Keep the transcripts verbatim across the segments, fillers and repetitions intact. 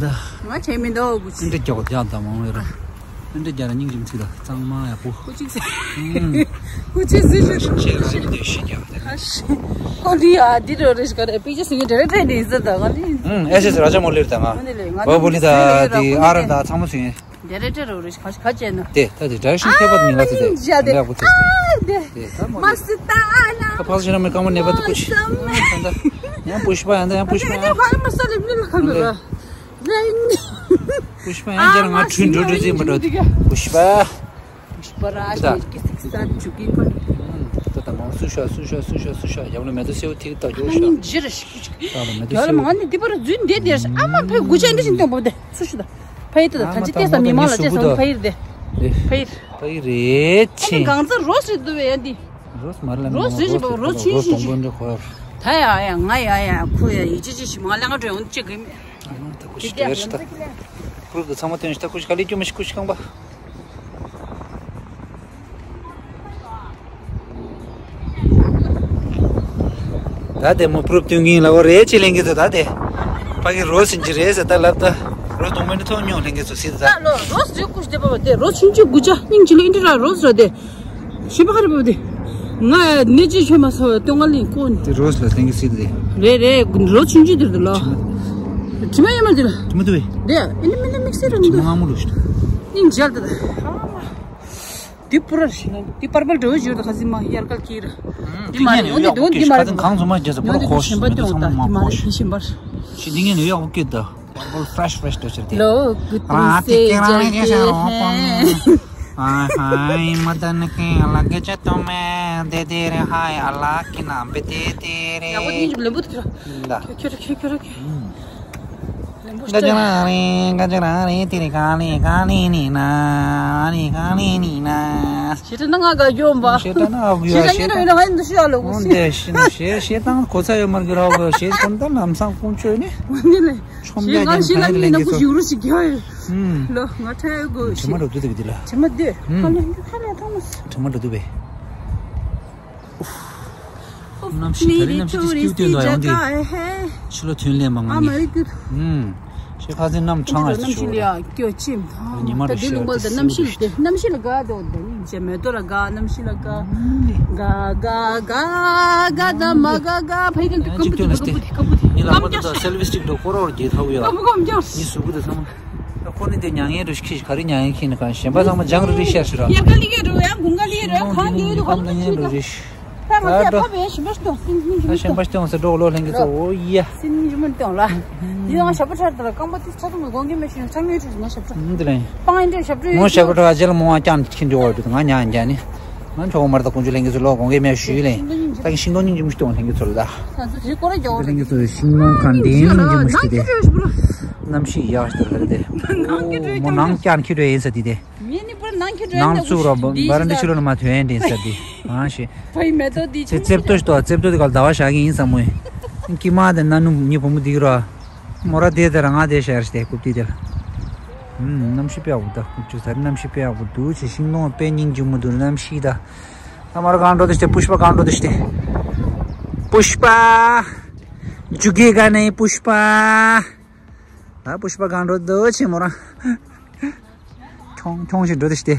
ད། ང་བྱས་མི་འདུག་གུ་ཅི། འདྲ་རྒྱག་རྒྱག་ད་མང་བས་ར། འདྲ་རྒྱག་ར་སྙིང་རྗེ་མི་ཚིག་ད་གཙང་མ་ཡག་པོ། གུ་ཅི་ཟེར། ཨུམ། གུ་ཅི་ཟེར་ཞུ། ཤེས་ར་ཤེས་འདོད་ཤེས་རྒྱག་ད། ཨ་ཤི། ཁོ་འདི་ཡ་འདི་རོ་རེ་ཤི་ག་རེ་པི་ཅི་སི་ངི་ཌི་རེག་ཊར་འདི་ཟེར་ད་ང་འདི། ཨུམ། ཨེ་སི་ཨེ་སི་ར་ཇ་མོ་ལེར་ད་ང་། ང་འདི་ལས་ང་བ་བུ་ལི་ད་འདི་ཨ་ར་ད་ཚང་མ་སུ་ཡིན། ཌི་རེག་ཊར་རོ་རེ་ཤི་ག་ཤི་ག་ཅན་ན། དེ་ད་དེ་ཌི་རེག་ཤན་མཁས་པ་མིང་ལ་དེ་དེ་དེ་འདྲ་པོ་དེ་དེ་ད་མ་མ་སི་ཏཱ་ལ། ད་ཕག་ཤི་ར་མི་ཀ་མ་ནེ་པ་ཏི་ཀུ་ཤི། ཡང་པུཤ་པ་ཡང་ད་ཡང་པུཤ་པ་ཡང་། ཕ་མ་ས་ལེ་མི་ལ་ཁ་ལ་ར། པུཤ་པ་ཡང་རྒྱ་ལ་ང་ཁྲུན་འགྲོ་འགྲོ་ཟིན་པ་འགྲོ། པུཤ་པ། པུཤ་པ་ར་ཤི་ཀི་སི་ཀི་སི་ད་ཇུ་ཀི་པ། ད་ད་མང་སུ་ཤ་སུ་ཤ་སུ་ཤ་སུ་ཤ་ཡང་ལ་མེ་ཏོ་སེའུ་ཐིག་ད་ཡོ་ཤ། ད་ལ་མེ་ཏོ་སེའུ། ང་ནི་དེ་པར་རྫུན་འདེད་དེ་ཨ་མ་ཕའི་གུ་ཅན་འདི་བཞིན་སྟོན་པོ་དེ་སུ་ཤི་ད། ཕ་ཡི་ཏི་ད་ཐམས་ཅད་ཏེ་ས་མི་མང་ལ་ཏེ་ས་ཕ་ཡིར་དེ། ཕ་ཡིར། ཕ་ཡིར་རེད་ཨ་ནི་ཆེ། གང་ཚ་རོ་སི་འདུག་བས་ཡ་འདི། རོ་སི་མ་རེད་ལ་རོ་སི་རེད་ཞིག་པ་རོ་སི་ཆུན་ཞིག་ཞིག་ད་ཡ་ཡ་ང་ཡ་ཡ་ཁོ་ཡ་ཡི་ཅི་ཅི་ཞིག་མ་ལ་ང་འགྲོ་ཡོང་ཅི་གི་མེད། ད་ཁུ་ཤི་དེ་རེད་ཤི་ད། ཁུ་གི་ཚང་མ་སྟོན་ཤི་ད། ཁུ་ཤི་ག་ལེ་སྐྱོ་མ་ཤི། ཁུ་ཤི་རྐང་པ། ད་དེ་མོ་པུ་རུབ་སྟོན་གིན་ལ་འོ་རེད་ཅེས་ལེན་གི་ཚོ་ད་དེ། ཕ་གི་རོ་སིན་ཅི་རེད་ཟེར་ད་ལབ་ད། རོ་སྟོང་མེད་ནི་ཐོག་ཉོ་ལེན་གི་ཚོ་སི་ད། ད་ལོ་རོ་སི་རེ་ཀུ་ཤི་དེ་པ་བ་དེ་རོ་ཆུན་ཆུ་གུ་ཅ་སྙིང་ཅི་ལེ་འདི་ར་རོ་སི་ར་དེ། ཤི་པ་ཧ་རི་པ་བ་དེ། ང་ནེ་ཅི་ཆོས་མ་སོ་སྟོན་ང་ལེན་ཀོ་ནི། དེ་རོ་སི་ལ་ལེན་གི་སི་དེ། རེད་རེད་རོ་ཆུན་ཆུ་དེ་རེད་ལོ། དྲི་མ་ཡོད་མ་དེ་ལ། དྲི་མ་དེ་བས། དེ་ཨ་ནི་མི་ནི་དམིགས་བསལ་ར་མི་འདུག་དྲི་མ་ངང་མོ་ལུ་ཤི་ད། སྙིང་རྗེ་ལ་དེ་ད། འདི་པུ་ར་ཞིག་ན་འདི་པར་པལ་འདྲ་བོ་བརྗོད་དོ་ཁ་སི་མ་དབྱར་ཁ་ལ་ཀིར། འདི་མ་རེད་འོན་ཏེ་འདི་འོན་ཏེ་མ་རེད། ཁ་སང་གང་བཟོ་མ་རྒྱས་ས་པོ་ར་ཁོ་ཞིག་མེད་དོ་ཚང་མ་མ་ཁོ་ཞིག་ཞིམ་པར། ཞི་འདི་ངས་ནུ་ཡག་པོ་སྐྱིད་དོ། པར་པལ་ཕྲེཤ་ཕྲེཤ་འདྲ་ཆེར་དེ། ལོ་གུ་ཏུ་སེ་ཇ་ཁེ་ཧེ། ཨ་ཧའི་མ་ད་ནི་ཀེ་ཨ་ལ་ཀེ་ཅ་ཏོ་མེ་དེ་དེ་རེ་ཧའི་ཨ་ལ་ཀི་ན་བེ་དེ་དེ་རེ། ཡག་པོ་ཉིན་ལེན་པོ་ཐུ་ར། ད་ཁྱོད་ཁྱོད་ཁྱོད་ཁྱོད་ཁྱོད། ཀ་ཅི་རང་རེད། ཀ་ཅི་རང་རེད། དེ་རེད། ག་ལེ་ག་ལེ་ནི་ན། ཨ་ནི་ག་ལེ་ནི་ན། ཞེ་དྲག་ན་ང་དགའ་སྐྱོ་འབའ། ཞེ་དྲག་ན་ཨ་གུ་ཡ་ཞེ་དྲག་ན་ཨ་གུ་ཡ་ཞེ་དྲག་ན་ཨ་གུ་ཡ་ཞེ་དྲག་ན་ཞེ་ཞེ་དང་གོ་ཚ་ཡོད་མར་གི་ར་གོ་ཞེ་ཁོ་ན་ལམ་སང་ཁོང་ཆོས་ནི་ཆོམ་རྒྱ་ཀྱང་ག་རེ་ལེན་གི་ཚོ། ཞེ་ང་ཞེ་ལ་མི་ན་གུ་ཞུ་རུ་ཞིག་གི་ཧོ་ལོ་ང་ཁྲ་ཡོད་གོ་ཞེ་མ་རུ་དུ་དུ་གི་དི་ལ་ཞེ་མ་དུ་ཧ་ལ་ཧ་ལ་ཐོང་མ་ཞེ་མ་རུ་དུ་བེ། གནམ་གཤིས་ད་རེས་གནམ་གཤིས་དེ་སྐྱིད་དོན་དང་ཡོང་དུས་ཕྱི་ལོ་ཐོན་ལས་མ་ང་ངེས། ཨུམ། ཤེས་ཁ་སེ་གནམ་གྲང་ཨ་སི་ཆུ་ར། སྐྱོ་ཅིམ་ཉི་མ་རུ་ད་དེ་ལུང་པ་ད་གནམ་གཤིས་ལ་དེ་གནམ་གཤིས་ལ་དགའ་དོ་ད་ནི་ཇེ་མེ་ཏོ་ལ་དགའ། གནམ་གཤིས་ལ་དགའ། དགའ་དགའ་དགའ་དགའ་ད་མ་དགའ་དགའ་ཕ་ཡི་དེ་ཀམ་པུ་དེ་ཀམ་པུ་དེ་ཀམ་པུ་དེ་ཉི་ལ་མ་ད་སེལ་ཝི་སི་ཊིག་འགྲོ་ཀོ་རོར་རྒྱས་ཐག་ཡོད། ཀམ་པུ་ཀམ་ཀྱང་ཉི་སུ་གུ་དེ་ཚང་མ། ཁོ་ནི་དེ་མྱ་ངན་རུ་ཤི་ག་རེ་མྱ་ངན་ཁྱི་ནི་གང་གཞན་པ་ཚང་མ་ལྗང་རུ་རི་ཤར་ཤི་ར། ཡར་ག་ལི་ག་རུ་ཡང་དགུན་ག་ལི་རུ་གང་གི་རུ་གང་གི་རུ་ཤི་ར། ད་ང་ཚོ་ཕ་བའི་ཞིམ་པ་སྟོང་སིན་སིན་ཞིམ་པ་སྟོང་ཟེར་འགྲོ་ལོ་ལྷན་གི་ཚོ་འོ་ཡ། སིན་སིན་ཞིམ་པ་སྟོང་ལ། ཡི་ང་ཞབས་པ་ཁྲ་དེ་ལ་རྐང་པ་དེ་ཚ་ཚ་མ་དགོང་གི་མེ་ཤི་ཚ་མེ་ཁྲི་ང་ཞབས་ཁྲ། འདི་ལ་ཡིན། པང་ཨིན་འདྲ་ཞབས་ཁྲ་ཡོད། ངོ་ཞབས་ཁྲ་ཨ་ཅེ་ལ་མོ་ང་ཀྱང་ཁྱི་འགྲོ་བར་འདུག་ང་ཉ་ཉ་ནི། ང་ཆོག་མར་ད་ཀུན་ཆུ་ལྷན་གི་ཚོ་ལོ་དགོང་གི་མེ་ཞུས་ལེ། ད་གི་ཤིང་སྡོང་སྙིང་རྗེ་མོ་ཞིག་སྟོང་ལྷན་གི་ཚོ་ལ་ད། ད་ཚོ་དེ་སྐོར་ལ་རྒྱག་འོ། ལྷན་གི་ཚོ་ཤིང་སྡོང་གང་དེ་སྙིང་རྗེ་མོ་ཞིག་དེ། གནམ་གཤིས་ཡག་ཞིག་ཏུ་ལྷ་རེ་དེ། ནང་གི་འགྲོས་མོ་ནང་བསྐྱར་འཁྱེར་འགྲོ་ཡིན་ས་དེ་དེ། ངས་ནི་པར་ནང་ཁྱེར་འགྲོ་ཡིན་ནང་ཚུགས་རོགས་འདི་བར་འདི་ཕྱི་ལོ་ནས་མ་ཐོན་ཡན་དྲན་ས་དེ་ཨང་ཞེ། ཕ་ཡི་མེ་ཏོག་འདི་དེ་རྩེབ་ཏོ་ཞིག་ཏོ་རྩེབ་ཏོ་དེ་ག་ལ་ཟླ་བ་བཞག་གི་ཡིན་བསམ་མོ་ཡིན། ཀི་མ་དེ་ན་ནུ་ཉི་བུ་མོ་འདི་གི་རོ། མོ་ར་དེ་དེ་ར་ང་དེ་ཤར་ཞེ་རྐུབ་དེ་དེ་ལ། ཨུམ། གནམ་གཤིས་དཔེ་ཡག་པོ་འདུག་ཁོ་ཚོ་གནམ་གཤིས་དཔེ་ཡག་པོ་འདུག་ཅེས་ཤིང་སྡོང་དཔེ་སྙིང་རྗེ་མོ་འདུག་གནམ་གཤིས་ད། ད་མར་གང་འགྲོ་དེ་ཤི་ཏེ་པུཤ་པ་གང་འགྲོ་དེ་ཤི་ཏེ། པུཤ་པ། ཇུ་གེ་ག་ནེ་པུཤ་པ། ད་པུཤ་པ་གང་འགྲོ་དོ་ཆེ་མོ་རང་། ཁྱོང་ཁྱོང་ཞིག་འགྲོ་དེ་ཤི་ཏེ།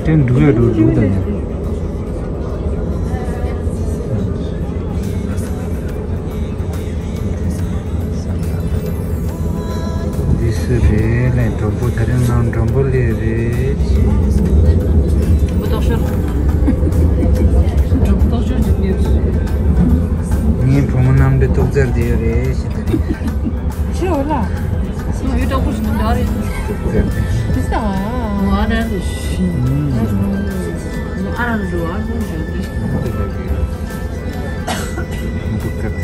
དེ་འགྲུག་ཡ་འགྲོ་འགྲུག་དང་ཡ། འདི་སུ་རེད་ལས། མགྲོན་པོ་དེ་རིང་ནང་མགྲོན་པོ་སླེབས་རེད། མགྲོན་པོ་རྟོག་ཞོར་མགྲོན་པོ་རྟོག་ཞོར་གྱི་གནས་ཚུལ། ངའི་བུ་མོ་རྣམ་འདྲེན་ཏོག་ཙམ་དེ་ཡོད་རེད་ཞེས་དེ་རེད། ཆེ་འོ་ལ། ཡུལ་དྲག་པོ་ཞིག་འདུག་རེད། ཏོག་ཙམ་དེ། དེ་ས་ཨ། ཨ་ར་འདུག་ཨ་ར་འདུག་ཨ་ར་འདུག་ཏོག་ཙམ་དེ།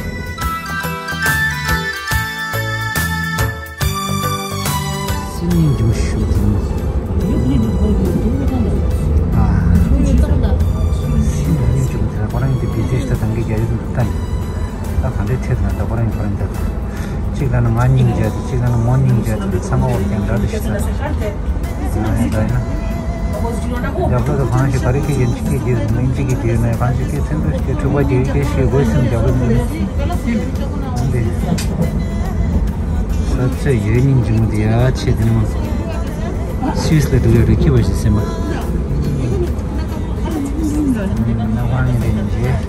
སེམས་ཉིད་འགྱུར་ཞུ་དེ་ནི། ཨ། སེམས་ཉིད་འགྱུར་དེ་ཁོ་རང་གི་བི་ཏི་ཤི་ད་དང་གི་རྒྱ་ཡུལ་དུ་བཏང་། ད་གང་འདྲའི་ཐད་ན་ད་ཁོ་རང་གི་ཁོ་རང་འདི་གཅིག་ལ་ནི་ང་སྙིང་རྗེ་དེ་གཅིག་ལ་ནི་མོ་སྙིང་རྗེ་དེ་ཚང་མ་བར་ཀྱང་འདྲ་དེ་ཤི་ད། ང་ཡང་འདྲ་ཡིན་ན། རྒྱབ་ལོགས་དུ་གང་ཞིག་ག་རེ་ཁྱེད་ཀྱི་ཁྱེད་ཀྱི་མིང་གཅིག་གི་དེ་ནས་གང་ཞིག་གི་སེམས་འདུ་ཞིག་གི་འཁྲུག་པ་རྒྱག་གི་ཞེས་དགོས་སེམས་རྒྱབ་ལོགས་འདི་ནི། འདི། ས་ཚོད་ཡོད་སྙིང་རྗེ་མོ་དེ་ཡ་ཆེ་དེ་ནི་མ། སུད་སི་ལ་འགྲོ་ཡ་རེད་ཁྱེད་པ་ཞིག་སེམས་པ། ནག་པང་ཡིན་རེད་ཡིན་རྗེས།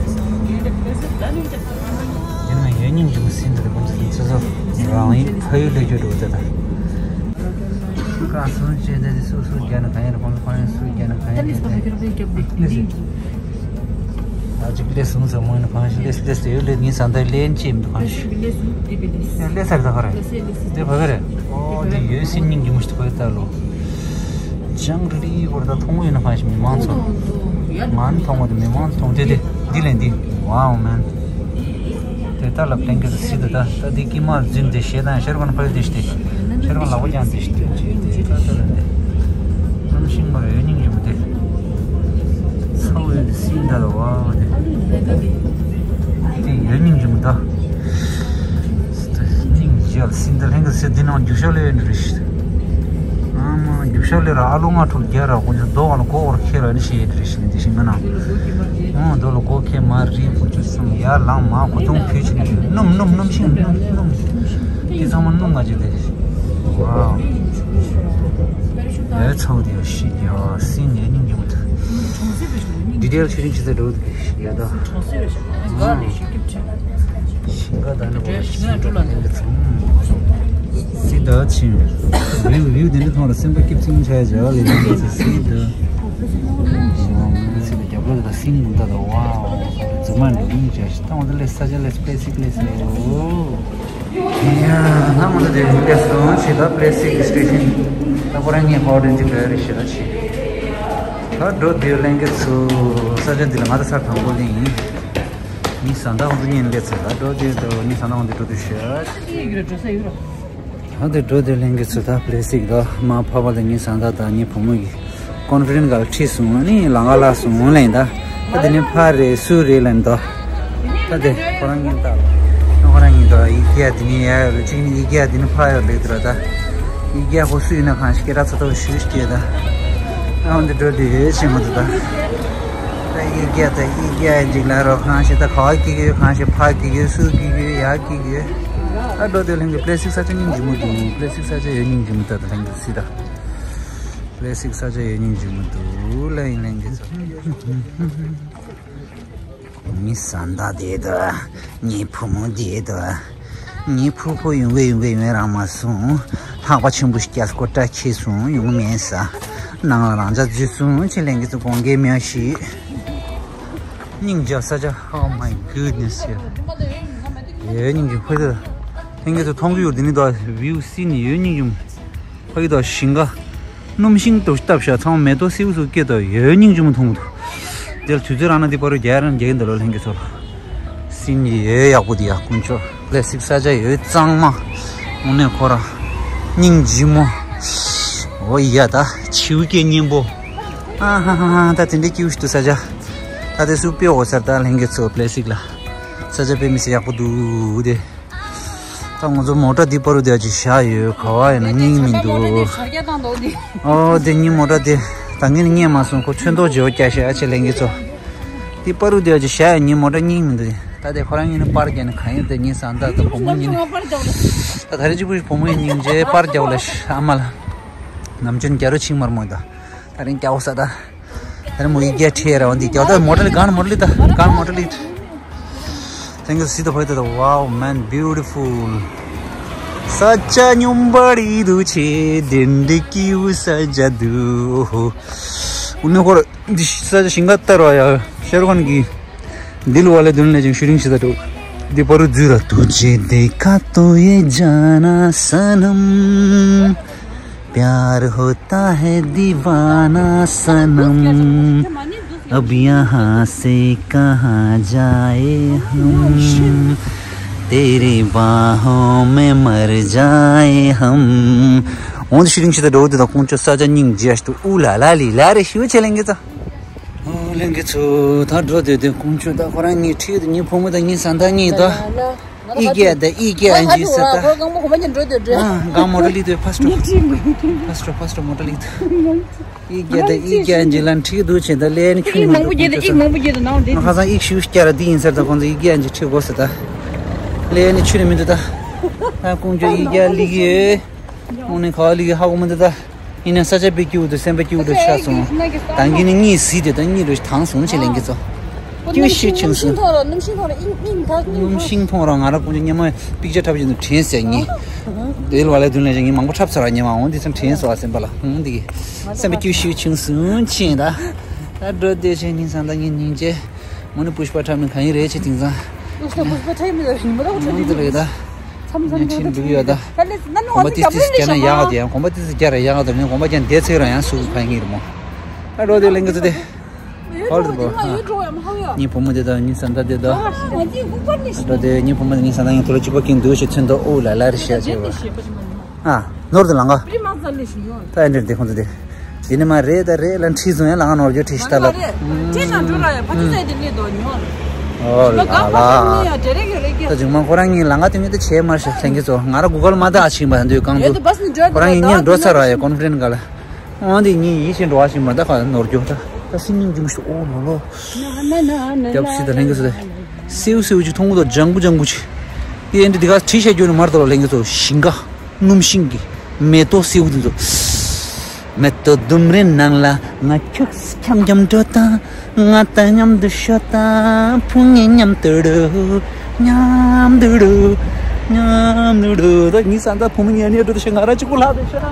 ཡིན་ན་ཡོད་སྙིང་རྗེ་མོ་སེམས་དེ་ཁོང་ཚོ་ཚེ་སྲོག་རང་ཡིན་ཕ་ཡུལ་ལས་བརྗོད་འགྲོ་དེ་དང་། ཁ་སང་བྱས་ཏེ་སུ་སུ་རྒྱ་ནི་ག་ཡིན་རེད། ཁོང་ཚོ་ཁོང་ཡིན་སུ་རྒྱ་ནི་ག་ཡིན་རེད། ད་ནི་ས་ཕ་ཁྱོད་རང་ཚོའི་རྒྱབ་ལས་ལས་ལས་ཨ་ཅིག་ལས་སུ་ཚོ་མོ་ཡིན་ཁང་ཞིག་ལས་སུ་ལས་སུ་ཡོད་ལས་ངའི་ས་མཐའི་ལས་ཅི་མི་ཁང་ཞིག་ལས་སུ་དེ་བས་ལས་སུ་ལས་སར་ད་ག་རེད། ལས་སུ་ལས་སུ་དེ་བ་ག་རེད། ཨོ་དེ་ཡོད་སེམས་སྙིང་རྗེ་མོ་ཞིག་ད་གོ་ཡོད་ད་ལོ། ཅང་རི་རི་བོར་ད་མཐོང་ཡོད་ན་ཁང་ཞིག་མི་མང་ཚོ་ང་ནི་མཐོང་བ་དེ་མི་མང་མཐོང་དེ་དེ་འདི་ལས་འདི། Wow man། དེ་ལྟར་ལ་པླེན་ཀེ་ཊི་སི་དེ་ད་ད་འདི་ཀི་མ་འཛིན་དེ་ཞེ་དང་ཤར་གོན་ཕ་ཡུལ་དེ་ཞེ་དེ་ཤར་གོན་ལག་པ་ཀྱང་དེ་ཞེ་དེ་ཅེ་དེ་ད་ད་ལ་དེ་གནམ་ཤིང་མར་ཡོད་སྙིང་རྗེ་མོ་དེ་ཚ་བོ་ཡོད་དེ་སིན་ད་ལ་བ་དེ་དེ་ཡོད་སྙིང་རྗེ་མོ་ད་སྙིང་རྗེ་སིན་ད་ལྷན་གི་སེ་འདི་ནང་རྒྱུག་ཤར་ལས་ཡོད་ནི་རེད་ཤི། ཨ་མ་རྒྱུག་ཤར་ལས་ར་ཨ་ལོ་ང་ཕྲུག་རྒྱ་ར་ཁོ་ཚོ་རྡོ་བ་ལ་མགོ་བོར་ཁེལ་ར་ནི་ཤི་ཡོད་རེད་ཤི་ནི་དེ་ཤིང་ང་ནང་། ཨོ་རྡོ་ལ་མགོ་ཁེལ་མ་རི་ཁོ་ཚོ་སང་ཡར་ལངས་མ་གོ་དུང་ཕུད་ཕྱིན་ནས་སྣུམ་སྣུམ་སྣུམ་ཤིང་སྣུམ་སྣུམ། དེ་ཚང་མ་སྣུམ་ང་ཅིག་དེ། ཝའོ། ཨེ་ཚ་བོ་དེ་ཡོད་ཤི་ཡ་སིན་ནས་སྙིང་རྗེ་མོ་དེ། ཌི་ཊེལ་ཆེ་རིང་ཆེ་ཚད་འགྲོ་འདུག་གི་ཡ་ད། ཤིང་ཁ་དང་ནི་བོ་ཤིང་ཁ་དང་ནི་ཚང་སི་ད་ཆིང་བིའུ་བིའུ་དེ་འདྲ་མཐོང་ར་སེམས་པ་སྐྱིད་ཚིང་ཆགས་བྱ་བ་ལས་ནི་སི་ད། སི་ད་རྒྱབ་ལོགས་ད་སིང་མུན་ད་ད་ཝའོ། རྫི་མ་འདྲ་མིན་བྱ་ཞིག་ད་འོ་ད་ལས་ས་ཆ་ལས་པེ་སིག་ལས་སི་ཡོ། ཡ་ང་མ་ད་དེ་མི་ལས་སོང་ཞེ་ད་པེ་སིག་སི་ཊེ་ཤིན་ད་ཁོ་རང་ངའི་ཧོ་ཌེན་ཅི་བེ་རི་ཞེ་ད་ཆེ། ད་འགྲོ་དུས་ལྷན་རྒྱས་ཚོ་ས་ཆ་འདི་ལ་ང་ད་སར་དང་པོ་ལེན་ཡིན། ངའི་བཟའ་ཟླ་ཁོང་ཚོ་གཉིས་སླེབས་ཚར་ལ་འགྲོ་དུས་ད་ངའི་བཟའ་ཟླ་ཁོང་ཚོ་འགྲོ་དུས་ཤོད། ད་འདི་འགྲོ་དུས་ལྷན་རྒྱས་ཚོ་ད་པེ་སིག་ད་མ་ཕ་བ་ལ་ངའི་བཟའ་ཟླ་དང་ངའི་བུ་མོ་གི་ཀོན་ཕི་རེན་སི་ག་ལ་ཁྲིད་སོང་ཨ་ནི་ལང་ཀ་ལ་སོང་ལེན་ད། ད་དེ་ནས་ཕ་རེད་སུ་རེད་ལེན་ད། ད་དེ་ཁོ་རང་གཉིས་ད་ཁོ་རང་གཉིས་ད་ཡི་གེ་ཡ་དེ་ནས་ཡ་ཡོད་རེད་གཅིག་ནི་ཡི་གེ་ཡ་དེ་ནས་ཕ་ཡོད་ལེགས་དེ་ར་ད། ཡི་གེ་ཡ་ཁོ་སུ་ཡིན་ན་གང་ཞིག་སྐད་གྲགས་ཚ་ཐོག་ཞུས་ཤིག་ད། ཨ་འདི་འགྲོ་དུས་ཡོད་ཆེན་མོ་དེ་ད། ད་ཡི་གེ་ད་ཡི་གེ་འཇིག་ལ་རོ་གང་ཞིག་ད་ག་བ་སྐྱེ་གི་ཡོད་གང་ཞིག་ཕ་སྐྱེ་གི་ཡོད་སུ་སྐྱེ་གི་ཡོད་ཡ་སྐྱེ་གི་ཡོད། ད་འགྲོ་དུས་ལྷན་གྱི་པེ་སིག་ས་ཆ་སྙིང་རྗེ་མོ་འདུག་པེ་སིག་ས་ཆ་ཡོད་སྙིང་རྗེ་མོ་ད་ད་ལྷན་གྱི་སི་ད། པེ་སིག་ས་ཆ་ཡོད་སྙིང་རྗེ་མོ་འདུག་ལ་ཡིན་ལྷན་གྱི་ཚོ། ངའི་བཟའ་ཟླ་དེ་ད་ངའི་བུ་མོ་དེ་ད། ངའི་ཕྲུ་གུ་ཡོང་གི་ཡོང་གི་ཡོང་རང་མ་སོང་། ལྷགས་པ་ཆེན་པོ་ཞིག་སྐྱེས་སྐོར་བཀྲ་ཆེ་སོང་ཡོང་མེད་ས། ནང་ལ་རང་ཅག་འཛུལ་སོང་ཆེ་ལེན་གི་ཚོ་དགོངས་འགལ་མེད་ཞིག་སྙིང་རྗེ་ས་ཆ། Oh my goodness ཡོད། ཡོད་སྙིང་རྗེ་ཧོད་དེ། ལྷན་རྒྱས་ཚོ་མཐོང་གི་ཡོད་འདི་ནི་ད་བིའུ་སི་ནི་ཡོད་སྙིང་རྗེ། ཕ་གི་དང་ཞིང་ཁ། སྣུམ་ཤིང་དུ་བཏབ་ཤག་ཚང་མ་མེ་ཏོག་སེའུ་སུ་སྐྱེ་དང་ཡོད་སྙིང་རྗེ་མོ་མཐོང་གི་འདུག་དེ་ལ་དུས་ཚོད་རང་ན་འདི་པར་རྒྱག་རང་རྒྱག་གི་འདུག་ལ་ལྷན་རྒྱས་ཚོ་ལ། སིན་ཡི་ཡོད་ཡག་པོ་འདི་ཡག་དཀོན་མཆོག་ལས་སིག་ས་ཆ་ཡོད་གཙང་མ། དངོས་གནས་ཁོ་ར་སྙིང་རྗེ་མོ། འོ་ཡ་ད་བྱིའུ་སྐད་སྙན་པོ། ཨ་ཧ་ཧ་ཧ། ད་དེ་འདྲའི་སྐྱིད་པོ་ཞིག་འདུག་ས་ཆ། ད་དེ་སུ་དཔེ་འོ་སར་ད་ལྷན་རྒྱས་ཚོ་པླེ་སིག་ལ། ས་ཆ་དཔེ་མི་སྲིད་ཡག་པོ་འདུག་དེ། ད་ང་ཚོ་མོ་ཊ་འདི་པར་རུ་དེ་ཅིག་བཞག་ཡོད་ག་བ་ཡིན་ན་སྙིང་མི་འདུག་ཨོ་དེ་ཉིན་མོ་ཊ་དེ་ད་ངས་ནི་རྙེད་མ་སོང་ཁོ་ཚོན་མདོག་བརྗེ་བོ་རྒྱག་ཤག་ཨ་ཆེ་ལེན་གི་ཚོ། འདི་པར་རུ་དེ་ཅིག་བཞག་ཡོད་ཉིན་མོ་ཊ་སྙིང་མི་འདུག་ད་དེ་ཁོ་རང་ངས་ནི་པར་རྒྱག་ནི་གང་ཡིན་དེ་ཉིན་བཟང་ད་ད་བུ་མོ་ཉིན་ད་ད་རེ་གཅིག་པུ་བུ་མོ་ཡིན་སྙིང་རྗེ་པར་རྒྱག་ལ་ཨ་མ་ལ་ནམ་རྒྱུན་རྒྱ་རུ་ཆིང་མར་མོ་ད། ད་རིང་སྐྱ་བོ་ས་ད། ད་རིང་མོ་ཡི་རྒྱ་ཁྲི་ཡ་ར་བ་འདི་སྐྱ་བོ་ད་མོ་ཊ་ལི་གང་མོ་ཊ་ལི་ད་གང་མོ་ཊ་ལི། Thank you see the white the wow man beautiful. ས་ཆ་སྙོམས་པ་རེད་འདུག་ཆེ་དེ་འདྲའི་སྐྱིད་པོ་ས་ཆ་འདུག་དངོས་གནས་ཁོ་ར་འདི་ས་ཆ་ཞིང་ཁ་ལྟར་བ་ཡ་ཤེར་ཁོན་གི་འདི་ལུ་བ་ལས་དོན་ལས་ཀྱང་ཤུ་རིང་ཞིག་ད་འགྲོ། འདི་པ་རུ་འཛུལ་ར་तुझे देखा तो ये जाना सनम। प्यार होता है दीवाना सनम। अब यहाँ से कहाँ जाए हम। तेरी बाहों में मर जाए हम. འོང་དུ་ཤུ་རིང་ཞིག་ད་འགྲོ་དུས་དང་ཁོང་ཚོ་ས་ཆ་སྙིང་རྗེ་ཞིག་ཏུ་ཨུ་ལ་ལ་ལི་ལ་རེ་ཞུ་ཆེ་ལེན་གི་ཚ། ཨོ་ལེན་གི་ཚོ་ད་འགྲོ་དུས་དུས་ཁོང་ཚོ་ད་ཁོ་རང་གཉིས་ཁྲིད་དུ་ངའི་བུ་མོ་དང་ངའི་བཟའ་ཟླ་གཉིས་ད། ཨི་ཀེ་ཨ་དང་ཨི་ཀེ་ཨ་ཨན་ཇི་ཟེར་ད། ཨ་གང་མོ་ཊ་ལི་དུ་ཕ་སི་ཊོ། ཕ་སི་ཊོ་ཕ་སི་ཊོ་མོ་ཊ་ལི་དུ། ཨི་ཀེ་ཨ་དང་ཨི་ཀེ་ཨ་ཨན་ཇི་ལ་ཁྲིད་དུ་བྱེད་ད་ལས་ནི་ཁྱོད་མང་པོ་རྒྱས་ད་ཨི་མང་པོ་རྒྱས་ད་ནང་དེ། ང་ཁ་སང་ཨི་ཤུ་སྐྱ་ར་འདི་ཡིན་ཟེར་ད་ཁོང་ཚོ་ཨི་ཀེ་ཨ་ཨན་ཇི་ཁྲིད་དགོས་ཟེར་ད། ལས་ནི་ཁྱོད་མི་འདུག་ད། ཨ་ཀུང་ཅོ་ཨི་ཀེ་ཨ་ལི་ཀེ་ཨོ་ནི་ཁ་བ་ལི་ཀེ་ཧ་གོ་མི་འདུག་ད། ཡིན་ན་ས་ཆ་དཔེ་སྐྱིད་པོ་འདུག་སེམས་པ་སྐྱིད་པོ་འདུག་ཤག་སོང་། ད་གིན་ནི་གཉིད་སད་དེ་ད་གཉིད་རུ་དྭངས་སོང་ཆེ་ལེན་གི་ཚོ། སྐྱིད་ཤི་ཆུང་སོང་། སྣུམ་ཤིང་ཐོང་ར་སྣུམ་ཤིང་ཐོང་ར་ཨིན་ཨིན་ད་སྣུམ་ཤིང་ཐོང་ར་ང་ར་ཀུང་ཅོ་སྙེ་མ་པིག་ཅར་འཁྲབ་བཞིན་དུ་དྲན་སོང་ངས། དེ་ལ་བ་ལས་དུན་ལས་ཀྱང་ངས་མང་པོ་འཁྲབ་ཚར་བ་སྙེ་མ་འོང་དེ་ཚོ་དྲན་སོང་བ་སེམས་པ་ལ་འོང་དེ་གི། སེམས་པ་སྐྱིད་ཤི་ཆུང་སོང་ཆེ་ད། ད་འགྲོ་དེ་ཆེ་ཉིན་སང་ད་ངས་སྙིང་རྗེ། མོ་ནི་པུཤ་པ་འཁྲབ་ནི་གང་ཡིན་རེད་ཆེ་དེང་སང་། པུཤ་པ་འཁྲབ་ཡིན་མི་རེད་ཉིན་མོ་ད་འོང་དེ་རེད་ད། མཚམས་མཚམས་ཉན་ཁྲིད་འདུག་ཡོད་ད། གོམ་པ་ཏིས་ཏིས་རྒྱག་ན་ཡག་དེ་ཡང་གོམ་པ་ཏིས་ཏིས་རྒྱག་ར་ཡག་དེ་ངས་གོམ་པ་རྒྱག་འདེད་ཚེག་ར་ཡང་སུ་ག་ཡིན་ངེས་རེད་མོ། ཨ་རོ་དེ་ལེན་གི་ཚོ་དེ། ཧོལ་དུ་བོ་ཧ། ངའི་བུ་མོ་དེ་དང་ངའི་བཟའ་ཟླ་དེ་དང་། ཨ་རོ་དེ་ངའི་བུ་མོ་དང་ངའི་བཟའ་ཟླ་ཡང་ཐོ་ལོ་གཅིག་པ་ཀིན་འདུག་ཞེས་ཚུན་དུ་ཨོ་ལ་ལ་རེ་བཤད་བྱས་པ། ཨ། ནོར་དུ་ལང་ག་ད་ཨེ་འདྲེར་དེ་ཁོང་ཚོ་དེ། དེ་ནི་མ་རེད་ད་རེད་ལ་ཁྲིད་སོང་ཡང་ལང་ནོར་རྒྱུ་ཁྲིད་ཤི་ད་ལ། ཨོ་ལ་ལ། ད་ཅིག་མ་ཁོ་རང་གཉིས་ལང་ག་དེ་ངས་ད་བྱས་མ་ཤེས་ལྷན་གྱི་ཚོ་ང་ར་གུ་གལ་མ་ད་ཨ་ཕྱིན་པ་འདུག་གང་འདུག་ཁོ་རང་གཉིས་གཉིས་འགྲོ་ཚར་བ་ཡ་ཀོན་ཧྥ་རེན་ག་ལ། འོན་ཏེ་ངས་ཡིད་ཆེས་འགྲོ་བ་ཞིག་མ་ད་ཁ་ནོར་རྒྱུ་ད་ད་སེམས་སྙིང་རྗེ་མོ་ཞིག་ཨོ་ལོ་ལོ། རྒྱབ་སི་ད་ལྷན་གྱི་སི་ད་སེའུ་སེའུ་ཅིག་མཐོང་གི་འདུག་ལྗང་གུ་ལྗང་གུ་ཅིག་དེ་འདི་འདི་ག་བྲིས་བྱ་རྒྱུ་ནི་མར་དོ་ལ་ལྷན་གྱི་ཚོ་ཞིང་ཁ་སྣུམ་ཤིང་གི་མེ་ཏོག་སེའུ་འདི་ཚོ། མེ་ཏོག་ལྡུམ་རའི་ནང་ལ་ང་ཁྱུག་འཁྱམ་འཁྱམ་འགྲོ་དང་། ང་དང་མཉམ་དུ་ཤོག་དང་ཕུ་ངེ་མཉམ་དུ་འགྲོ། མཉམ་དུ་འགྲོ། མཉམ་དུ་འགྲོ། ད་ངའི་བཟའ་ཟླ་བུ་མོ་ཉལ་ནས་འགྲོ་དུ་ཤེས་ང་རང་གཅིག་པུ་ལྷག་དུ་ཤེས།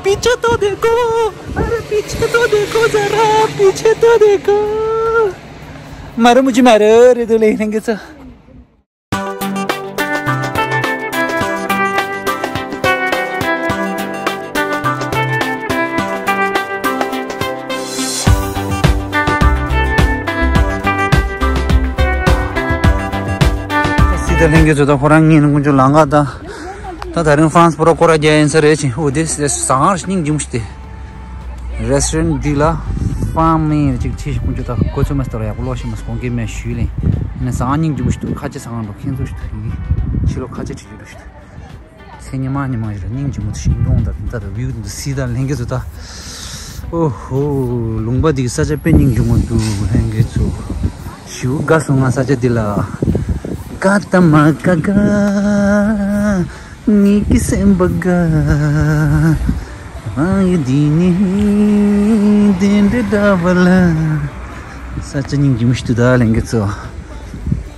पीछे तो देखो, अरे पीछे तो देखो जरा, पीछे तो देखो। मारो मुझे मारो रे दो ले लेंगे सो। སི་ཏ་ལྷན་རྒྱས་ཚོ་ད་ཁོ་རང་ངའི་ནང་ཀུན་ཅོ་ལང་ག་ད། ད་ད་རིང་ཧྥ་རན་སི་པུ་ར་སྐོར་ར་རྒྱག་ཡིན་ས་རེད་ཅིང་ཨོ་དེ་ཟ་ཁང་རེ་སྙིང་རྗེ་མོ་ཞིག་དེ། རེ་སི་ཊོ་རན་འདི་ལ་ཧྥ་མེ་ཅིག་ཆེ་ཞིག་ཀུན་ཅོ་ད་གོ་ཚོད་མ་སྟོར་ཡག་པོ་ལོ་ཞིག་མ་སོང་གི་མེད་ཞུས་ལེ། ནས་ཟ་ཁང་སྙིང་རྗེ་མོ་ཞིག་འདུག་ཁ་ཆེ་ཟ་ཁང་འགྲོ་ཁྱེད་ཚོ་ཞིག་ད་ཡིན་ཕྱི་ལོ་ཁ་ཆེ་ཁྲིད་རྒྱུ་འགྲོ་ཞིག་ད། ཚེ་ཉི་མ་ཉི་མ་ཞིག་ར་སྙིང་རྗེ་མོ་དུ་ཞིང་གྲོང་དང་དེ་འདྲ་བིའུ་དེ་འདྲ་སི་ད་ལྷན་རྒྱས་ཚོ་ད། ཨོ་ཧོ། ལུང་པ་འདི་གི་ས་ཆ་དཔེ་སྙིང་རྗེ་མོ་འདུག་ལྷན་རྒྱས་ཚོ། ཞེ་པོ་དགའ་སོང་ང་ས་ཆ་འདི་ལ། དགའ་ད་མ་དགའ་དགའ། ངེད་ཀྱི་སེམས་པ་དགའ། རང་ཡུལ་འདི་ནི་དེ་འདྲ་འདྲ་བ་ལ། ས་ཆ་སྙིང་རྗེ་མོ་ཞིག་འདུག་ད་ལྷན་རྒྱས་ཚོ།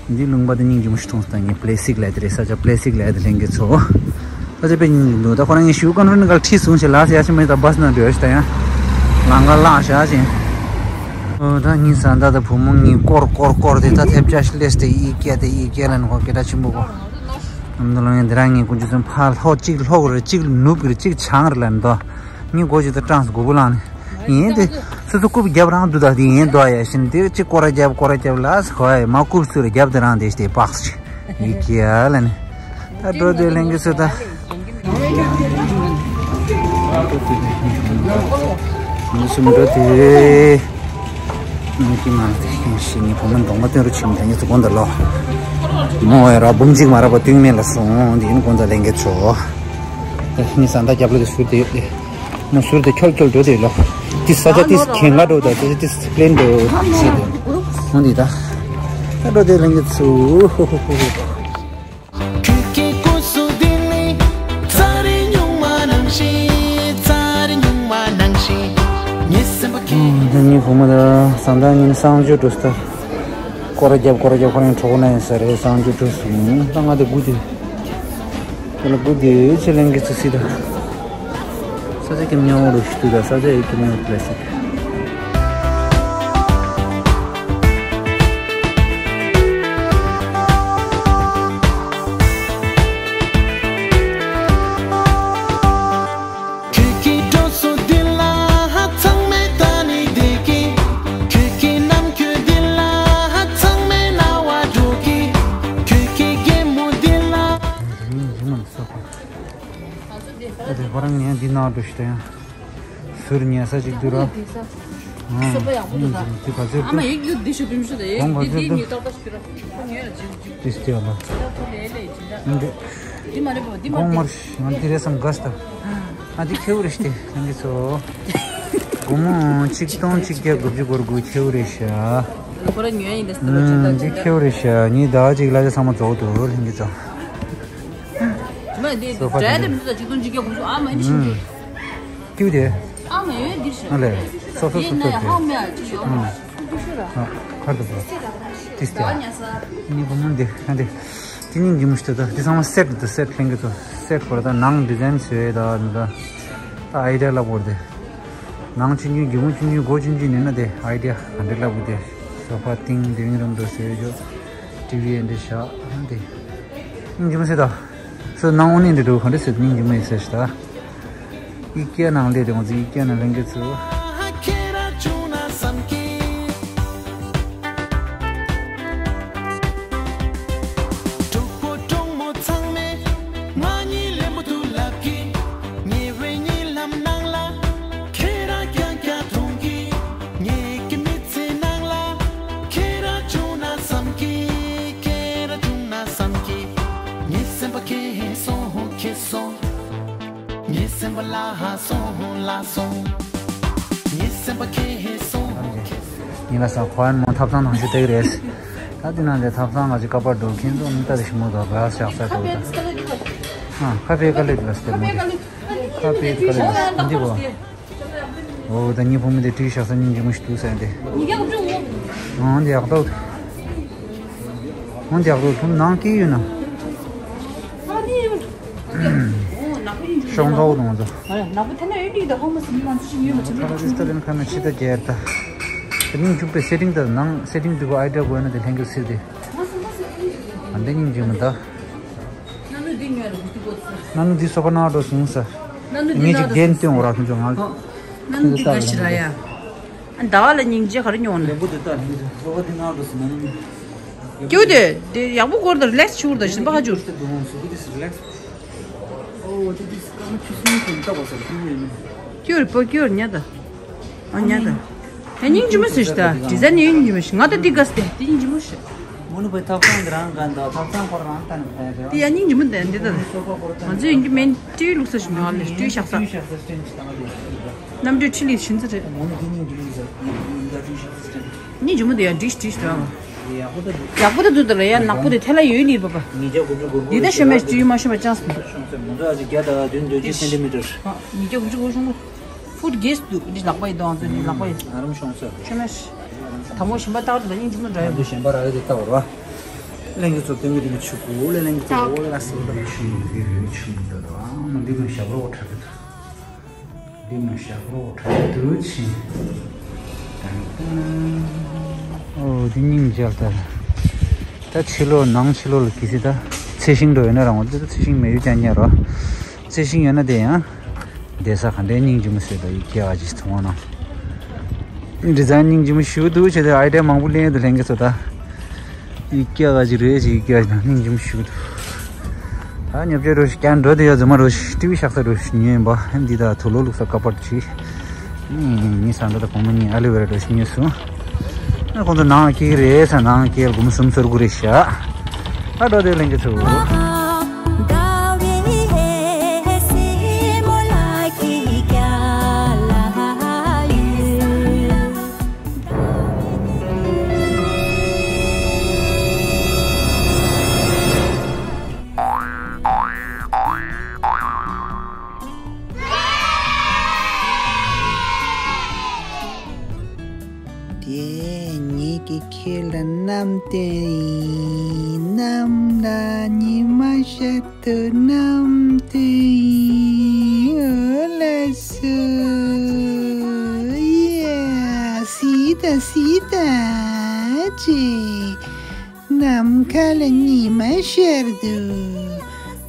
འདི་ལུང་པ་དེ་སྙིང་རྗེ་མོ་ཞིག་མཐོང་སོང་། ད་ངས་པ་ལེ་སི་ཊིག་ལབ་དེ་རེད། ས་ཆ་པ་ལེ་སི་ཊིག་ལབ་དེ་ལྷན་རྒྱས་ཚོ། ས་ཆ་དཔེ་སྙིང་རྗེ་འདུག་ད་ཁོ་རང་ངས་ཞུ་ཀོན་ཧྥ་རན་སི་ག་ལ་ཁྲིད་སོང་ཞེས་ལབ་ཡ་ཞིག་མ་ཡིན། ད་བྷ་སི་ནང་འགྲོ་ཡ་ཞིག་ད་ཡང་ལམ་ཁ་བརླག་བཞག་ཅིང་། ཨོ་ད་ངའི་བཟའ་ཟླ་དང་བུ་མོ་གཉིས་སྐོར་སྐོར་སྐོར་དེ་ད་ཐེབས་ཆག་ཞིག་སླེབས་ཏེ་ཨི་སྐད་དེ་ཨི་སྐད་ལ་ནི་ཁོ་སྐད་གྲགས་ཆེན་པོ་གོ། ཨམ་ད་ལོ་ཡང་འདི་རང་ངས་ཀུན་སྤྱོད་ཚོན་ཕར་ལྷོ་གཅིག་ལྷོ་གི་རེད། གཅིག་ནུབ་གི་རེད། གཅིག་བྱང་རེད་ལབ་ནི་ད། ངས་སྒོ་ཅིག་ད་སྲང་སྒོར་བུ་ལངས་ནས། ཡིན་ཏེ། སོ་སོ་རྐུབ་རྒྱབ་རང་འདུག་ད་དེ་ཡིན་འདུག་ཡ་བཞིན་དེ་གཅིག་སྐོར་ར་རྒྱབ་སྐོར་ར་རྒྱབ་ལ་ཟེར་གོ་ཡ། མ་རྐུབ་ཚུར་རྒྱབ་དེ་རང་དེ་ཞིག་དེ་པགས་ཅིག་ཡིག་གི་ཡ་ལ་ནི། ད་འགྲོ་དེ་ལྷན་རྒྱས་ཚོ་ད། མི་གསུམ་འགྲོ་དེ། མི་གི་མ་དེ་ཤིང་ཤིང་ངའི་བུ་མོ་གདོང་པ་སྟོན་རུ་ཕྱིན་དེ་ཉིད་ཚོ་དགོན་དུ་ལོ། མོ་ཡ་ར་འབུམ་གཅིག་མ་རག་པ་དུས་མེད་ལ་སོང་དེ་ཡིན་དགོན་དུ་ལྷན་རྒྱས་ཚོ། ངའི་བཟའ་ཟླ་རྒྱབ་ལོགས་དེ་ཟུར་དེ་ཡོད་དེ། ང་ཟུར་དེ་འཁྱོལ་འཁྱོལ་འགྲོ་དེ་ལོ། དེ་ས་ཆ་དེ་གན་ག་འགྲོ་དང་དེ་དེ་པི་ལེན་འགྲོ་ཟེར་དེ། ཧོན་དེ་ད། ད་འགྲོ་དེ་ལྷན་རྒྱས་ཚོ། ཧོ་ཧོ་ཧོ་ཧོ། ཁྱོད་ཀྱི་སྐུ་གཟུགས་འདི་ནི་ཚ་རེ་ཉུང་མ་ནང་བཞིན། ཚ་རེ་ཉུང་མ་ནང་བཞིན། ངའི་སེམས་པ་ཁྱེད། ཨོ་ད་ངའི་བུ་མོ་ད་བཟའ་ཟླ་གཉིས་གསང་སྤྱོད་འགྲོ་ས་ད། སྐོར་ར་རྒྱབ་སྐོར་ར་རྒྱབ་ཁོ་རང་གྲོགས་པོ་ན་ཡིན་ས་རེད། གསང་སྤྱོད་འགྲོ་སོང་ད་ང་དེ་སྒུག་དེ། དེ་ལ་སྒུག་དེ་ཆེ་ལེན་གི་ཚི་སི་ད། ས་ཆ་ཀེམ་ཉང་འོ་རུ་ཤི་དུ་ད་ས་ཆ་ཡི་ཀེམ་ཉང་པ་ལེ་སི་ཊིག་ཁྱོད་ཀྱི་འགྲོ་སོང་འདི་ལ་ཚང་མས་ད་ནི་བདེ་གི། ཁྱོད་ཀྱི་ནམ་ཁྱོད་འདི་ལ་ཚང་མས་ན་བ་འགྲོ་གི། ཁྱོད་ཀྱི་གད་མོ་འདི་ལ། ཨ་དེ་ཁོ་རང་ངས་འདི་ནང་འགྲོ་ཞིག་ད་ཡང་། ཟུར་ཉལ་ས་ཅིག་འདུག་ར། ཨང་། སོ་པ་ཡག་པོ་འདུག་ད། འདི་ག་ཚོད་ཨ་མ་འདུག་ཡིག་ཡོད་འདི་ཤོད་པིམ་ཤོད་ད་ཡིག་གོང་ག་འདི་ཚོད་འདི་འདུག་ངས་ཏག་ཏག་ཤོད་ར། ཁོ་ཉོས་ལ་ཇིག་ཇིག་ཏིས་ཏི་ཡ་ལ། ད་ཁོ་ལས་ལས་ཇི་འདྲ། འདི། འདི་མ་རེད་པ་འདི་མ་གོང་མར་རེད། ང་འདི་རེད་བསམ་དགའ་སྟ། ཨ་འདི་ཁེའུ་རེད་ཤི་སྟེ་ལྷན་རྒྱས་ཚོ། སྒོར་མོ་ཆིག་སྟོང་ཆིག་བརྒྱ་དགུ་བཅུ་གོ་དགུ་ཁེའུ་རེད་ཤག་ཁོ་ར་ཉོས་ཡིན་ད་སྟ་ལོ་ཆེན་ད་ཅི་འདྲ། འདི་ཁེའུ་རེད་ཤག་ཉིས་ཟླ་གཅིག་གླ་ཆ་ཚང་མ་རྫོགས་འདུག་ལྷན་རྒྱས་ཚོ། མ་འདི་སོ་ཕ་འདྲ་དེ་མི་ཚོ་ཆིག་སྟོང་ཆིག་བརྒྱ་དགུ་བཅུ་ཨ་མ་ནི་ཤིང་གི། ཀྱུ་དེ། ཨ་མ་ཡོད་འདིར་ཤི། ཨ་ལས། སོ་སོ་སོ་སོ་དེ། ཧ་མ་ཡ་ཅི་ཡོད། ཨ་ཁར་དུ་བོ། ཏིས་ཏི་ཡ། ནི་བུ་མོ་འདི་ཨ་འདི། དེ་སྙིང་རྗེ་མོ་ཞིག་ད་ལྟ་དེ་ཚང་མ་སེ་ཊི་འདུག་སེ་ཊི་ལྷན་རྒྱས་ཚོ་སེ་ཊི་བོར་ད་ནང་ཌི་ཛའིན་བཟོས་ད་འདི་ད། ད་ཨའི་ཌི་ཡ་ལ་བོར་དེ། ནང་ཆུང་ཆུང་སྒྱུ་མ་ཆུང་ཆུང་སྒོ་ཆུང་ཆུང་ནས་ན་དེ་ཨའི་ཌི་ཡ་ག་འདྲ་ལ་བོར་དེ། སོ་ཕ་ཏིང་ལི་ཝིང་རུམ་འདུག་ཟེར་ཡོད་ཅོ། ཊི་ཝི་ཨེ་འདྲ་བཞག་ཨ་འདི། སྙིང་རྗེ་མོ་ཟེར་ད། སོ་ནང་འོ་ནི་འདྲ་འགྲོ་ག་འདྲ་ཟེར་སྙིང་རྗེ་མོ་ཡིན་ཟེར་ཤི་ད། ཨི་ཀེ་ནང་ལས་དེ་ང་ཚོ་ཨི་ཀེ་ནང་ལེན་གི་ཚུལ། ངའི་སེམས་པ་ཁྱེད་སོང་ཁྱེད་སོང་། ངའི་སེམས་པ་ལ་ཧ་སོང་ལ་སོང་། ངའི་སེམས་པ་ཁྱེད་སོང་ཁྱེད་སོང་། ཡིན་ལ་ས་ཁོ་ཨན་མོ་ཐབ་ཚང་ནང་ཞུ་དེ་རེད། ད་དེ་ནང་དེ་ཐབ་ཚང་ང་ཅིག་ཀ་པར་འགྲོ་མཁན་ཚོ་མི་ལྟ་དེ་ཞིག་མོ་དོ་ག་ཤག་ས་འགྲོ་ད། ཨ་ཁ་ཕེ་ཀ་ལེབ་ལ་སྟེ་མོ་དེ། ཁ་ཕེ་ཀ་ལེབ་ལ་འདི་བ། ཨོ་ད་ངའི་བུ་མོ་དེ་བྲིས་བཞག་ས་སྙིང་རྗེ་མོ་ཞིག་འདུག་ཟེར་ཏེ། ཨོ་འདི་ཡག་ཏོ། ཨོ་འདི་ཡག་ཏོ་ཐུམ་ནང་སྐྱེས་ཡོད་ན། ཤོང་ཐོག་དང་ཚོ། ཁ་ར་སི་ཏ་ལེན་ཁ་མེད་ཕྱི་ད་རྒྱལ་ད། དེ་མིན་འཇུག་པའི་སེ་ཊིང་དང་ནང་སེ་ཊིང་འདུས་པ་ཨའི་ཌི་ཡ་དགོས་ན་དེ་ལྷན་རྒྱས་ཟེར་ཏེ། ཨ་འདི་སྙིང་རྗེ་མོ་ད། ན་ནུ་འདི་ཉོས་རེད་འདི་གོ་ཚ། ན་ནུ་འདི་སོ་པ་ནང་འགྲོ་སོང་ས། ན་ནུ་འདི་ངས་ཅིག་ན་བདེན་སྟོན་འོ་ར་ཁོང་ཚོ་ང་། ན་ནུ་འདི་དགའ་ཞིག་ར་ཡ། ཨ་ཟླ་བ་ལ་སྙིང་རྗེ་ག་རེ་ཉོ་ན། ལེན་པོ་འདི་ལྟ་ལེན་ཟེར་སོ་པ་འདི་ནང་འགྲོ་སོང་ན་ནུ། ཀྱུ་དེ་དེ་ཡག་པོ་སྐོར་དང་རི་ལེགས་ཆུར་དང་ཞིམ་པ་ཧ་ཅུར། འདི་འདུག་ཧོང་སུ་འདི་རི་ལེགས། ཨོ་འདི་འདི་སྐར་མ་ཆུ་སྲིན་ཁོ་འདི་ལྟ་བ་ཟེར་ཀྱུ་ཡིན། ཀྱུར་པོ་ཀྱུར་ཉལ་ད། ཨ་ཉལ་ད། ཡ་སྙིང་རྗེ་མོ་ཟེར་ཤི་ད། ཌི་ཛའིན་ཡ་སྙིང་རྗེ་མོ་ཞིག་ང་ད་འདི་དགའ་སྟེ་འདི་སྙིང་རྗེ་མོ་ཞིག་མོ་ནུ་བའི་ཐབ་ཚང་འདི་རང་ག་འདུག་ཐབ་ཚང་ཁོ་རང་ལྟ་ནས་ཕེབས་རེད། འདི་ཡ་སྙིང་རྗེ་མོ་འདི་འདི་ད། ང་ཚོའི་ཡིན་གྱི་མིན་ཊི་ཝི་བླུགས་ས་ཞིག་མི་ཡོང་ལེ་ཊི་ཝི་བཞག་ས། ཊི་ཝི་བཞག་ས་སྟེང་ཅིག་དང་འདི། གནམ་གྲུའི་ཁྲི་ལི་ཤིན་ཙི་རེད། མོ་ནུ་འདི་སྙིང་རྗེ་མོ་ཟེར་ནི་འདི་ཊི་ཝི་བཞག་ས་སྟེང་། སྙིང་རྗེ་མོ་འདི་ཡ་འགྲིག་འགྲིག་རེད། ཡག་པོ་ད་འདུག་ཡག་པོ་ད་འདུག་ད་ལ་ཡ་ནག་པོ་དེ་ཐལ་ལ་ཡོད་ལི་པ་པ། ཉིས་བརྒྱ་དགུ་བཅུ་གོ་དགུ། འདི་ད་ཤོ་མེད་ཊི་ཝི་མ་ཤོ་མ་ཅང་སི་མི་འདུག་ཤོང་ཚད་མོ་ཚོ་ཨ་ཅིག་བརྒྱ་དང་བདུན་བདུན་ཅུ་སེན་ཊི་མི་ཊར། ཉིས་བརྒྱ་དགུ་བཅུ་གོ་ཤོང་གོ་ཕུཊ་གེས་འདུག་འདི་ལག་པ་ཡི་དོང་ཚོ་འདི་ལག་པ་ཡི། ང་རང་ཤོང་ཚད། ཤོ་མེད་དང་པོ་གཞན་པ་ལྟ་བར་ད་སྙིང་རྗེ་མོ་འདྲ་ཡོད། ང་ཚོ་གཞན་པ་ར་ཡོད་དེ་ལྟ་བར་བ། ལྷན་རྒྱས་ཚོ་སྟོན་གྱི་དེ་གི་ཆུ་བོ་ལས་ལྷན་རྒྱས་ཚོ། ཅག་འོ་ལ་སེ་ལ་ཆུ་མོ་དེ་རེད། ཆུ་མོ་དེ་ར་ཨ་མ་འདི་མ་ཞབས་རོགས་གྲགས་གི་འདུག་འདི་མ་ཞབས་རོགས་གྲགས་གི་འདུག་ཕྱིན། ཨོ་འདི་སྙིང་རྗེ་ལ་ད། ད་ཕྱི་ལོགས་ནང་ཕྱི་ལོགས་ལ་གི་སི་ད་ཚེ་ཤིང་འགྲོ་ཡོད་ན་རང་འོ་འདི་ད་ཚེ་ཤིང་མེད་ཡོད་ཀྱང་ཉེ་རོ། ཚེ་ཤིང་ཡོད་ན་དེ་ཡང་བསྡད་ས་ག་འདྲའི་སྙིང་རྗེ་མོ་ཟེར་ད་ཡིག་སྐྱེ་བ་ཅིག་ཚོང་བ་ན། འདི་ཛ་སྙིང་རྗེ་མོ་ཞུ་འདུག་བྱས་ཏེ་ཨའི་ཌི་ཡ་མང་པོ་ལེན་ཡོད་དུ་ལྷན་རྒྱས་ཚོ་ད། ཡིག་སྐྱེ་བ་ཅིག་རེད་ཅིག་ཡིག་སྐྱེ་བ་ཅིག་སྙིང་རྗེ་མོ་ཞུ་འདུག་ད་ཉོ་ཆ་འགྲོ་ཞིག་ཀྱང་འགྲོ་དེ་ཡོད་ཛ་མ་འགྲོ་ཞིག་ཊི་ཝི་ཤག་ས་འགྲོ་ཞིག་ཉོས་ཡིན་པ་ཨེམ་འདི་ད་དུ་ལོ་ལུག་ས་ཀ་པར་ཅིག་ངས་ས་འགྲོ་ད་གོང་མ་གཉིས་ཨ་ལུ་ཝེ་ར་འགྲོ་ཞིག་ཉོས་སོང་། ཁོང་ཚོ་ནང་ལ་སྐྱེལ་གི་རེད་ཟེར། ནང་ལ་སྐྱེལ་སྒོར་མོ་སུམ་སོ་དགུ་རེད་ཤག་ཨ་འགྲོ་དེ་ལེན་གི་ཚུགས། དེ་ཉིད་ཀྱི་ཁྱེད་ལ་རྣམ་བསྟན་ཡིན། གནམ་ལ་ཉི་མ་ཤར་དུ་རྣམ་བསྟན་ཡིན། ཨོ་ལ་སུ་ཡ་སི་ད་སི་ད་ཅི། ནམ་མཁའ་ལ་ཉི་མ་ཤར་འདུག་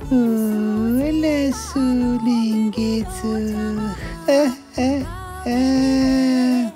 ཨོ་ལ་སུ་ལེན་གི་ཚུགས། ཨ་ཨ་ཨ།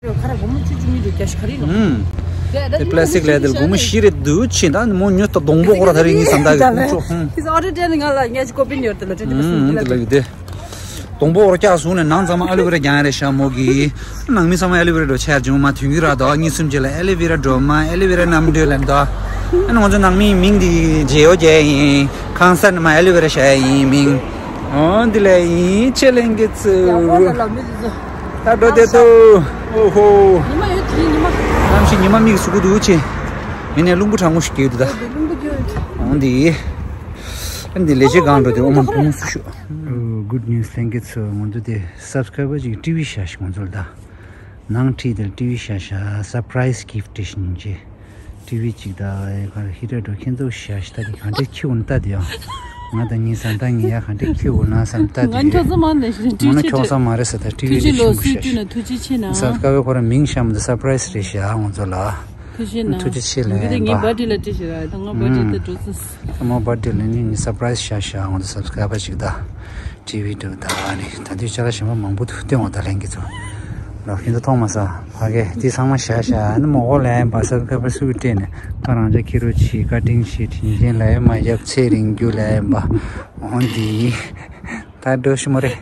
ཁ་ར་སྒོར་མོ་བཅུ་བཅུ་མི་འདུག་རྒྱ་ཤ་ག་རེ་ལོ། ཨུམ། དེ་པི་ལ་སི་ཊིག་ལས་དེ་ལ་སྒོར་མོ་བཞི་རེ་འདུག་ཕྱིན་ད་མོ་ཉོ་ད་སྡོང་པོ་ཁོ་ར་ད་རེ་ངས་ཟམ་ད་གི་ཁོང་ཚོ་ཧུམ། ཨོ་ཌར་དེ་ནི་ང་ལ་ངས་ཅི་ཀོ་པི་ཉོར་དེ་ལ་དེ་དེ་ལ་ཨུམ་དེ་ལ་གི་དེ། སྡོང་པོ་འོར་ཀྱག་བཟུང་ནས་ནང་ཚང་མ་ཨ་ལུ་ཝེ་ར་རྒྱང་རེད་ཤག་མོ་གི། ནང་མི་ཚང་མ་ཨ་ལུ་ཝེ་ར་འགྲོ་ཆར་བྱུང་མ་དུས་རྒྱུན་ར་དོ་གཉིས་གསུམ་བྱས་ལ་ཨ་ལུ་ཝེ་ར་འགྲོ་མ་ཨ་ལུ་ཝེ་ར་རྣམ་འགྲོས་ལ་འདོ། ཨ་ནི་ང་ཚོ་ནང་མིའི་མིང་འདི་ཇེ་ཨོ་ཇེ་ཡིན། ཁང་གསར་ནི་མ་ཨ་ལུ་ཝེ་ར་བྱ་ཡིན་མིང་། ཨོ་འདི་ལས་ཡིན་ཆེ་ལེན་གི་ཚུ། ད་འགྲོ་དེ་ཏོ། ཨོ་ཧོ། ཉི་མ་ཡོད་དུས་ཉི་མ། གནམ་གཤིས་ཉི་མ་མིག་ཟུག་གི་འདུག་ཆེ། ཡིན་ནས་རླུང་བུ་གྲང་མོ་ཞིག་རྒྱུག་འདུག་ད། རླུང་བུ་རྒྱུག་ཡོད། ཨོ་འདི། ཨ་འདི་ལས་བྱེད་གང་འགྲོ་དེ་ཨོ་མ་ཕུང་སུ་ཤོག Good news ལྷན་རྒྱས་ཚོ། ང་ཚོ་དེ་སབ་སི་ཀ་རའི་བར་ཅིག་ཊི་ཝི་བཞག་ཤིག་ང་ཚོ་ལ་ད། ནང་ཁྲིད་དེ་ཊི་ཝི་བཞག་ཤག་སར་པ་རའི་སི་གིཕ་ཊི་ཞིག་ཅེ། ཊི་ཝི་ཅིག་ད་ག་རེ་ཧི་ཊར་འགྲོ་ཁྱེད་ཚོ་བཞག་ཤག་ད་དེ་ག་འདྲས་ཁྱི་འུན་ལྟ་དེ་ཡང་། ང་ད་ཉིན་སང་ད་ངེད་ཡ་ག་འདྲས་ཁྱི་འུན་ན་བསམ་ལྟ་དེ། ང་ཁྱོད་ཚོ་མ་ནས་ཞིག་ང་ན་ཁྱོག་ས་མ་རེད་ས་ད་ཊི་ཝི་རེ་ཤིང་བཞག་ཤག་སར་པ་རའི་སི་ཁོ་ར་མིང་ཤམ་ད་སར་པ་རའི་སི་རེད་ཤག་ང་ཚོ་ལ། ཐུགས་རྗེ་གནང་། ཐུགས་རྗེ་ཆེ་ལེ། ངའི་བར་ཌེ་ལ་ཏི་ཤི་ར། ད་ང་བར་ཌེ་ད་འགྲོ་ཚུལ། ད་མོ་བར་ཌེ་ལ་ནི་ངའི་སར་པ་རའི་སི་ཤ་ཤ་ང་ཚོ་སབ་སི་ཀ་རའི་བར་ཅིག་ད། ཊི་ཝི་འགྲོ་ད་ནི་ད་དུས་ཆ་ལ་ཞེ་མ་མང་པོ་འདུག་སྟོན་འོ་ད་ལྷན་རྒྱས་ཚོ། ལོ་ཁྱེད་ཚོ་མཐོང་མ་ས་ཕ་གི་དེ་ཚང་མ་ཤ་ཤ་ནི་མོ་འོ་ལ་ཡིན་པ་སབ་སི་ཀ་རའི་བར་སུ་སྤྲད་ནས་ཀ་རང་ཅག་ཁྱི་རོ་ཆི་བཀའ་དྲིན་ཆེ་དྲིན་ཆེན་ལ་ཡོད་མ་ཡབ་ཚེ་རིང་རྒྱུ་ལ་ཡིན་པ། འོ་འདི། ད་འགྲོ་ཤི་མོ་རེ།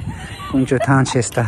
ཀུན་སྤྱོད་ཐང་ཆད་ས་ད།